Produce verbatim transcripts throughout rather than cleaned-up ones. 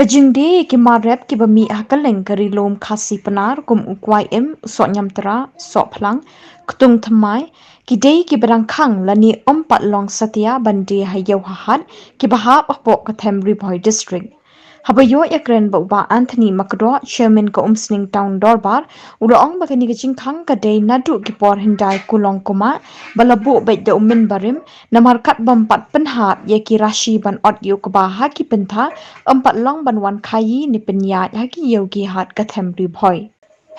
Ka jingdie ïa ki mar rep kiba mih ha kylleng ka Ri Lum Khasi Pnar kum u kwai im, u soh ñiamtra, soh phlang, ktung thymmai, ki dei kiba dang khang lane ym pat long satia ban die ha ïew ha hat kiba hap hapoh ka Them Ri Bhoi District. Haba ïoh ïakren bad u Bah Anthony Makdoh, Chairman ka Umsning Town Dorbar, u la ong ba kane ka jingkhang ka dei naduh ki por hyndai kulong kumah ba la buh beit da u mynbarim, namar kat bym pat pynhap ïa ki rashi ban ot ïa u kba ha ki pynthor, ym pat long ban wan khaïi ne pynïaid ha ki ïew ki hat ka Them Ri Bhoi.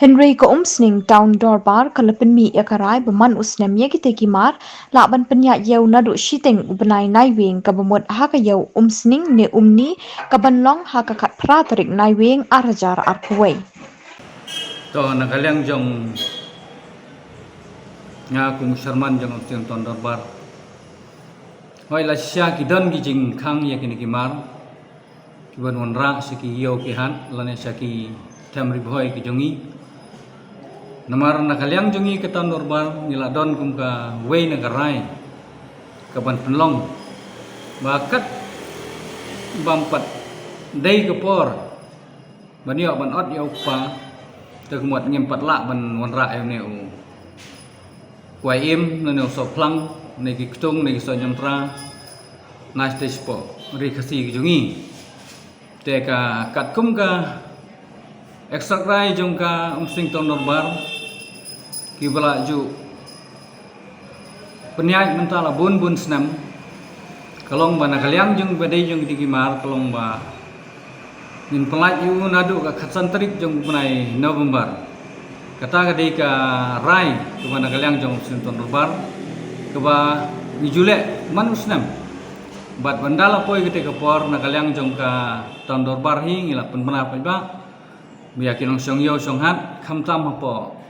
Hynrei ka Umsning Town Dorbar ka la pynmih ïa ka rai ba man u snem ïa kita ki mar lah ban pynïaid ïew naduh shiteng u bnai Naiwieng kaba mut ha ka ïew Umsning ne Umni kaban long ha ka khatphra tarik Naiwieng ar hajar arphew wei. To, na ka liang jong nga kum u Chairman jong Umsning Town Dorbar, hooid, la shisha ki don ki jingkhang ïa kine ki mar kiban wanrah sha ki ïew ki hat lane sha ki Them Ri Bhoi ki jong ngi. Namar na ka liang jong ngi ka Town Dorbar ngi la don kum kawei na ka rai kaban pynlong ba kat bym pat dei ka por ban ïoh ban ot ïa u kpa, te ka mut ngim pat lah ban wanrah ïa une u kwai im, ne u soh phlang, ne ki ktung, ne ki soh ñiamtra na sha shatei shapoh Ri Khasi ki jong ngi. Te ka katkum ka extra rai jong ka Umsning Town Dorbar kiba la ju pynïaid mynta la bun bun snem, ka long ba na ka liang jong ba dei jong kine ki mar ka long ba ngin pynlait ïa u naduh ka khatsan tarik jong u bnai November. Kata ka dei ka rai kaba na ka liang jong Umsning Town Dorbar kaba ngi ju leh man u snem. Bad ban da la poi kata ka por na ka liang jong ka Town Dorbar hi ngi la pynbna paidbah ba ïa ki nongshong ïew shong hat khamtam hapoh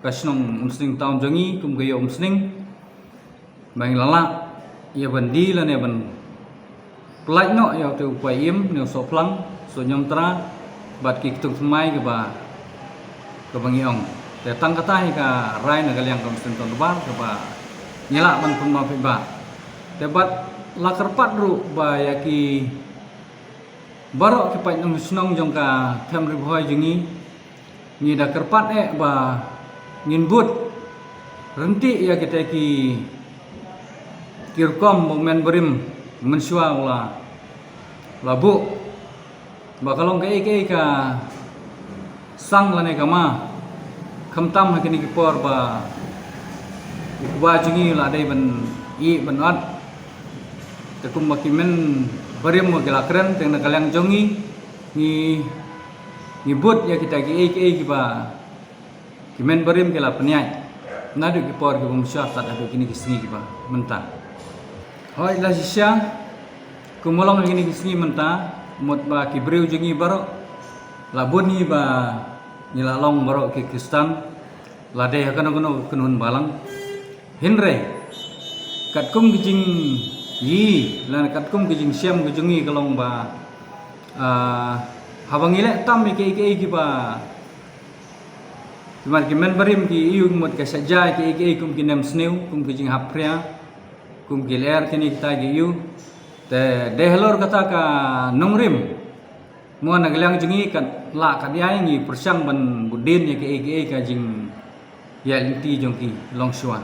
ka shnong Umsning Town jong ngi kum ka ïew Umsning, ba ngi la lah ïa ban die lane ban pynlait noh ïa uta u kwai im, ne u soh phlang, soh ñiamtra bad ki ktung thymmai kaba, kaba ngi ong. Te tang kata hi ka rai na ka liang ka Umsning Town Dorbar kaba ngi lah ban pynbna paidbah. Te bad la kyrpad ruh ba ïa ki baroh ki paid nongshong shnong jong ka Them Ri Bhoi jong ngi, ngi da kyrpad eh ba ngin bud ryntih ïa kita ki, ki rukom ba u mynbarim mynshuwa u la, la buh, ba ka long kaei kaei ka sang lane ka ma khamtam ha kine ki por ba u kba jong ngi la dei ban ïeh ban ot. Te kumba ki mynbarim ki la kren, te na ka liang jong ngi, ngi, ngi bud ïa kita kiei kiei kiba ki mynbarim ki la pynïaid naduh ki por kiba mynshuwa tad haduh kine ki sngi kiba mynta. Hooid, la shisha kumba long ha kine ki sngi mynta, mut ba ki briew jong ngi baroh la bun hi ba ngi la long baroh ki Khristan, la dei ha kano kano ka kynhun balang. Hynrei katkum ki jingïohi lane katkum ki jingshem ki jong ngi ka long ba, ah, haba ngi leh tam ïa kiei kiei kiba, ki mynbarim ki ïohi mut ka shah jia ïa kiei kiei kum ki nemsniew, kum ki jinghapphria, kum ki lyer, kine kita ki ïohi. Te dei halor kata ka nongrim, mo na ka liang jong ngi kan lah kan ïai ngi pyrshang ban bud dien ïa kiei kiei ka jingïaid lynti jong ki longshuwa.